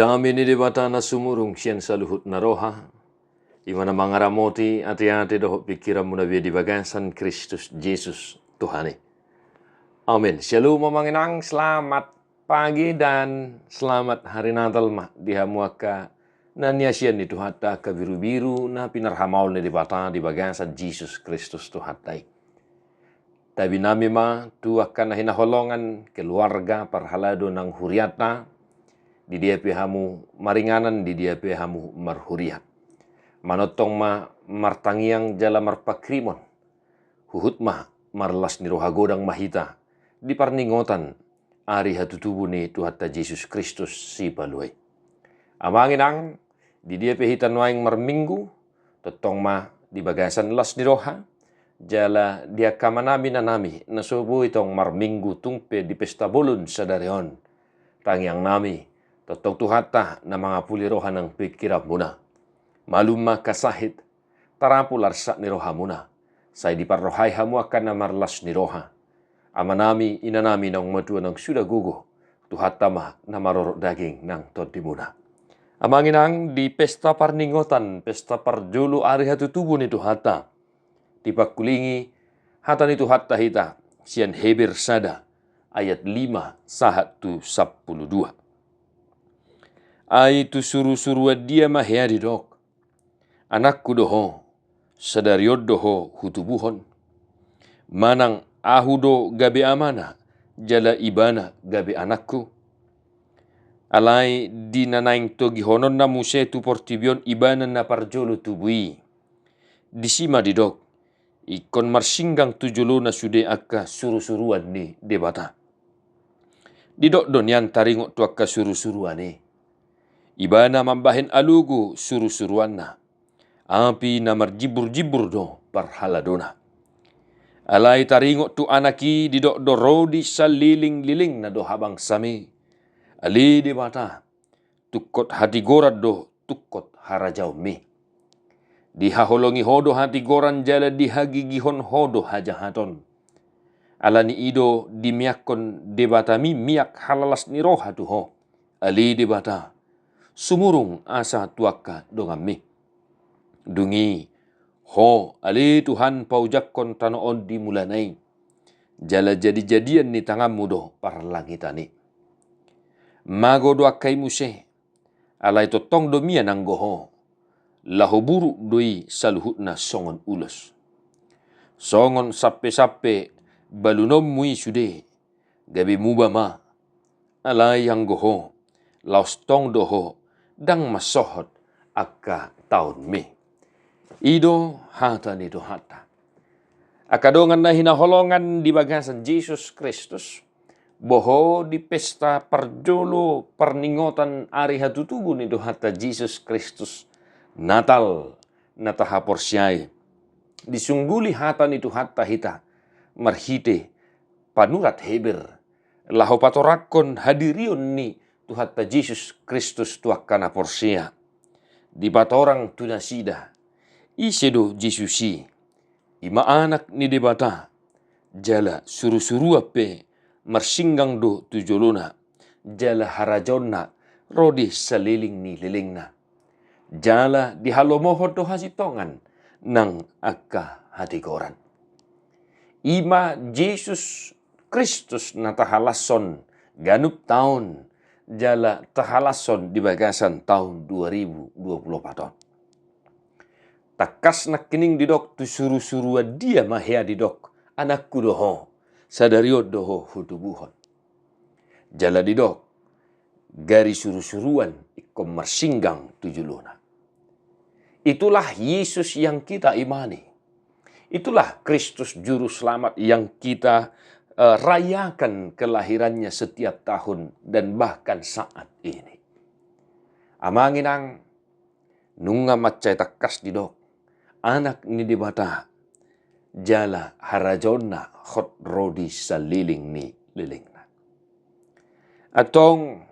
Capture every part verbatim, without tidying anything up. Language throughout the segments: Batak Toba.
Dame ni Debata na sumurung sian saluhut na roha, i ma na mangaramoti ateate dohot pingkiranmuna be di bagasan Kristus Jesus Tuhan i. Amin. Syalom amang inang, selamat pagi dan selamat hari Natal ma di hamu angka na niasian ni Tuhanta, angka birubiru na pinarhamaol ni Debata di bagasan Jesus Kristus Tuhanta i. Tabi nami ma tu angka na hinaholongan, keluarga, parhalado nang hurianta, di dia pe hamu maringanan, di dia pe hamu marhuria. Manongtong ma martangiang jala marpanghirimon. Huhut ma marlas ni roha, godang ma hita di parningotan ari hatutubu ni Tuhanta Jesus Kristus Sipalua i. Amang inang, di dia pe hita nuaeng marminggu, tongtong ma di bagasan las ni roha, jala di angka amanami, inanami na so boi tong marminggu tung pe di pesta bolon sadari on. Tangiangnami, tongtong Tuhanta na mangapuli roha nang pingkiranmuna. Malum ma angka sahit, tarapul arsak ni rohamuna. Sai diparrohai hamu angka na marlas ni roha. Amanami, inanami naung matua nang suda gogo, Tuhanta ma na marorot daging nang tondimuna. Amang inang, di pesta parningotan, pesta parjolo ari hatutubu ni Tuhanta, dipangkulingi hata ni Tuhanta hita sian Heber sada ayat lima sahat tu sampulu dua. Ai tu surusuruan dia ma hea didok: Anakku do ho, sadari on do ho hutubuhon. Manang ahu do gabe amana, jala ibana gabe anakku. Alai di na naeng togihononna muse tu portibi on ibana na parjolo tubu i, disi ma didok: Ingkon marsinggang tu jolona sude angka surusuruan ni Debata. Didok do nian taringot tu angka surusuruan i. Ibana mambahen alogo surusuruanna. Api na marjimburjimbur do parhaladona. Alai taringot tu anak i didok do: Ro di salilinglilingna do habangsami. Ale Debata, tungkot hatigoran do tungkot harajaonmi. Dihaholongi ho do hatigoran jala dihagigihon ho do hajahaton. Alani i do dimiakkon Debatami miak halalas ni roha tu ho. Ale Debata, sumurung asa tu angka donganmi. Dung i, ho, ale Tuhan, paojakkon tano on di mulana i. Jala jadijadian ni tanganmu do parlangitan i. Mago do angka i muse, alai tongtong do mian anggo ho, laho buruk do i saluhutna songon ulos. Songon sampesampe balunonmu i sude, gabe muba ma. Alai anggo ho, laos tong do ho, ndang mansohot angka taonmi. I do hata ni Tuhanta. Angka dongan na hinaholongan di bagasan Jesus Kristus, boho di pesta parjolo parningotan ari hatutubu ni Tuhanta Jesus Kristus, Natal, na tahaporseai, disungguli hata ni Tuhanta hita marhite panurat Heber, laho patorangkon hadirion ni Tuhanta Jesus Kristus tu angka na porsea. Dipatorang tu nasida, ise do Jesus i? I ma Anak ni Debata, jala surusuruan pe marsinggang do tu jolona, jala harajaonna ro di saliling ni lilingna. Jala dihalomohon do hasintongan nang angka hatigoran. I ma Jesus Kristus na tahalashon ganup taon, jala tahalashon di bagasan taon dua ribu dua puluh opat on. Tangkas nangkining didok tu surusuruan dia ma hea didok, anakku do ho, sadari on do ho hutubuhon. Jala didok, gari surusuruan ingkon marsinggang tu jolona. Itulah Yesus yang kita imani. Itulah Kristus Juru Selamat yang kita, eh, rayakan kelahirannya setiap tahun dan bahkan saat ini. Amang inang, nunga mansai tangkas didok, Anak ni Debata, jala harajaonna hot ro di saliling ni lilingna. Antong,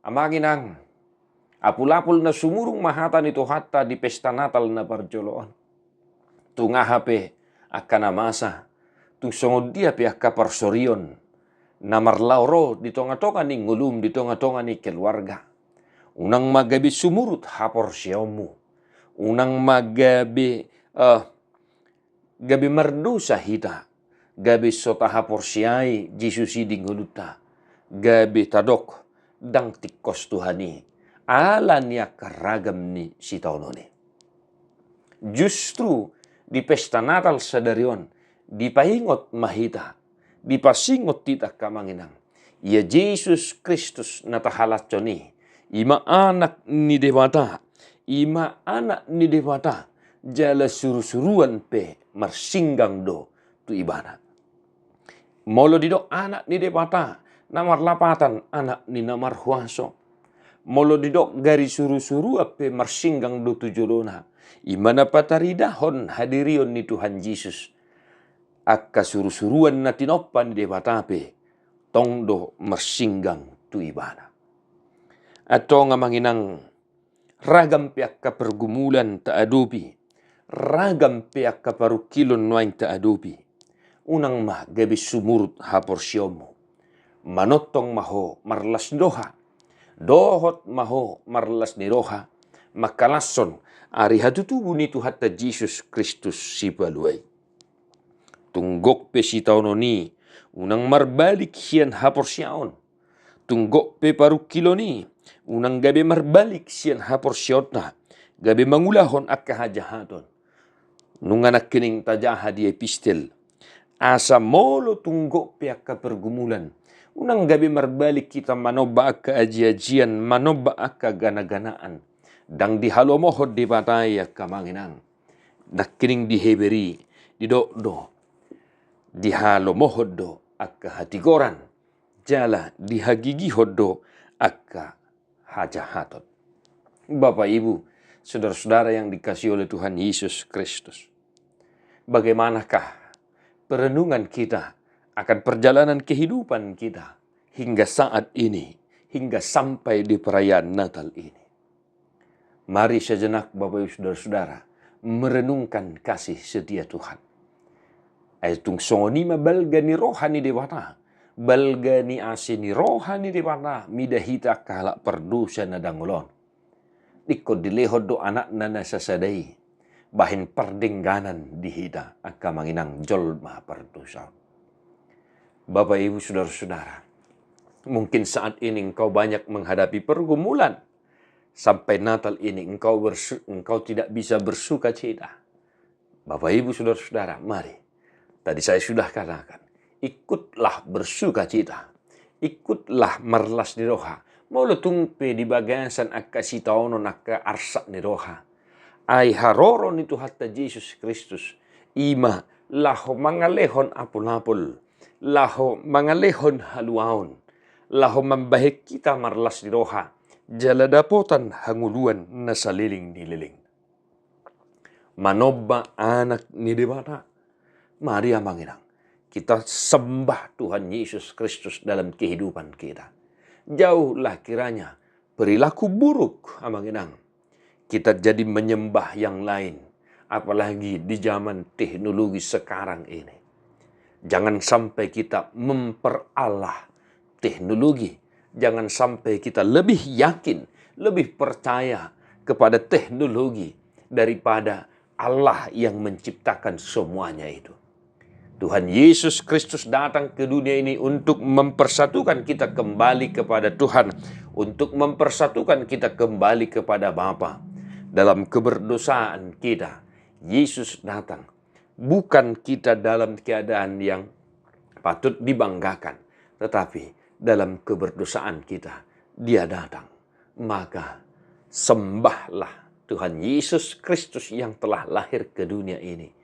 amang inang, apulapul na sumurung ma hata ni Tuhanta di pesta Natal na parjolo on. Tung aha pe angka na masa, tung songon dia pe angka parsorion, na marlaho ro di tongatonga ni ngolum, di tongatonga ni keluarga. Unang ma gabe sumurut haporseaonmu. Unang ma gabe, eh, gabe mardosa hita, gabe so tahaporseai Jesus i di ngolunta, gabe tadok ndang tingkos Tuhan i, ala ni angka ragam ni sitaonon i. Justru di pesta Natal sadari on, dipaingot ma hita, dipasingot hita angka amang inang. Ia Jesus Kristus na tahalashon i, i ma Anak ni Debata, i ma Anak ni Debata, jala surusuruan pe marsinggang do tu Ibana. Molo didok Anak ni Debata, na marlapatan Anak ni na marhuaso. Molo didok gari surusuruan pe marsinggang do tu jolona. I ma na pataridahon hadirion ni Tuhan Jesus. Angka surusuruan na tinompa ni Debata pe tong do marsinggang tu Ibana. Antong amang inang, ragam pe angka pergumulan taadopi, ragam pe angka parungkilon nuaeng taadopi, unang ma gabe sumurut haporseaonmu. Manongtong ma ho marlas ni roha, dohot ma ho marlas ni roha, mangkalashon ari hatutubu ni Tuhanta Jesus Kristus Sipalua i. Tung gok pe sitaonon i, unang marbalik sian haporseaon. Tung gok pe parungkilon i, unang gabe marbalik sian haporseaonta, gabe mangulahon angka hajahaton. Nunga nangkining tajaha di epistel. Asa molo tung gok pe angka pergumulan, unang gabe marbalik hita manomba angka ajiajian, manomba angka ganaganaan. Ndang dihalomohon Debata i angka amang inang. Nangkining di Heber i, didok do, dihalomohon do angka hatigoran, jala dihagigihon do angka hajahaton. Bapak, Ibu, saudara-saudara yang dikasihi oleh Tuhan Yesus Kristus, bagaimanakah perenungan kita akan perjalanan kehidupan kita hingga saat ini, hingga sampai di perayaan Natal ini? Mari sejenak, Bapak Ibu Saudara-saudara, merenungkan kasih setia Tuhan. Ai tung songon i ma balga ni roha ni Debata, balga ni asi ni roha ni Debata mida hita angka halak pardosa na dangol on. Ingkon dilehon do Anakna na sasada i bahen pardengganan di hita angka amang inang jolma pardosa on. Bapak, Ibu, saudara-saudara, mungkin saat ini engkau banyak menghadapi pergumulan. Sampai Natal ini engkau bersu-, engkau tidak bisa bersukacita. Bapak, Ibu, saudara-saudara, mari. Tadi saya sudah katakan, ikutlah bersukacita. Ikutlah marlas ni roha. Molo tung pe di bagasan angka sitaonon, angka arsak ni roha, ai haroro ni Tuhanta Jesus Kristus, i ma laho mangalehon apul-apul, laho mangalehon haluaon, laho mambahen hita marlas ni roha, jala dapotan hangoluan na saleleng ni leleng. Manomba Anak ni Debata. Mari amang inang, kita sembah Tuhan Yesus Kristus dalam kehidupan kita. Jauhlah kiranya perilaku buruk, amang inang. Kita jadi menyembah yang lain, apalagi di zaman teknologi sekarang ini. Jangan sampai kita memperalah teknologi. Jangan sampai kita lebih yakin, lebih percaya kepada teknologi daripada Allah yang menciptakan semuanya itu. Tuhan Yesus Kristus datang ke dunia ini untuk mempersatukan kita kembali kepada Tuhan, untuk mempersatukan kita kembali kepada Bapa. Dalam keberdosaan kita, Yesus datang. Bukan kita dalam keadaan yang patut dibanggakan, tetapi dalam keberdosaan kita, Dia datang. Maka sembahlah Tuhan Yesus Kristus yang telah lahir ke dunia ini.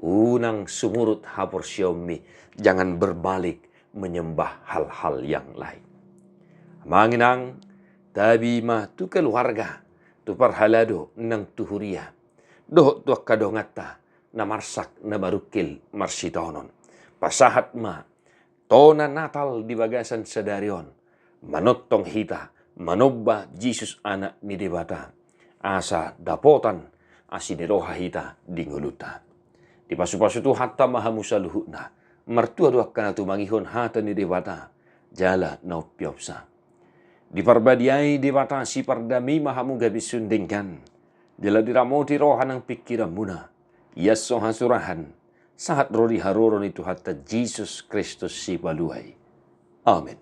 Unang sumurut haporseaonmi, jangan berbalik menyembah hal-hal yang lain. Amang inang, tabi ma tu keluarga, tu parhalado nang tu huria, dohot tu angka donganta na marsak na marungkil marsitaonon. Pasahat ma tona Natal di bagasan sadari on, manongtong hita manomba Jesus Anak ni Debata, asa dapotan asi ni roha hita di ngolunta. Dipasupasu Tuhanta ma hamu saluhutna. Martua do angka na tumangihon hata ni Debata jala na umpeopsa. Diparbadiai Debata sipardame ma hamu gabe siundenggan, jala diramoti roha nang pingkiranmuna, ias so hasurahan, sahat ro di haroro ni Tuhanta Jesus Kristus Sipalua i. Amen.